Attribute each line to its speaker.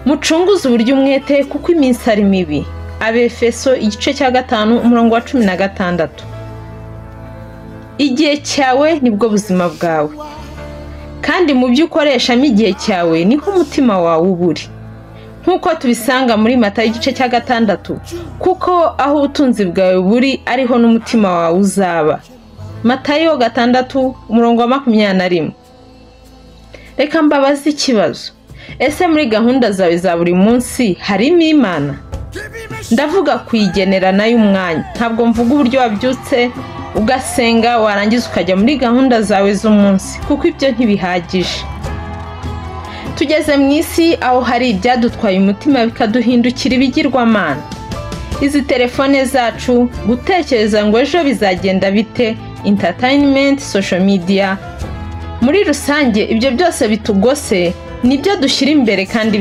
Speaker 1: Mucunguze uburyo umwete kuko iminsi ari mibi. Abefeso igice cya 5 umurongo wa 16. Igihe cyawe nibwo buzima bwawe, kandi mu byo ukoreshamo igihe cyawe niho umutima wawe uba uri, nk'uko tubisanga muri Matayo igice cya 6, kuko aho ubutunzi bwawe buri ariho n'umutima wawe uzaba. Matayo 6 umurongo wa 21. Reka mbabaze ikibazo: ese muri gahunda zawe za buri munsi harimo Imana? Ndavuga kuyigenera nayo umwanya, ntabwo mvuga uburyo wabyutse ugasenga warangiza ukajya muri gahunda zawe z'umunsi, kuko ibyo ntibihagije. Tugeze mu isi aho hari ibyadutwaye umutima bikaduhindukira ibigirwamana. Izi telefone zacu, gutekereza ngo ejo bizagenda bite, entertainment, social media, muri rusange ibyo byose bitugose nibyo dushyira imbere kandi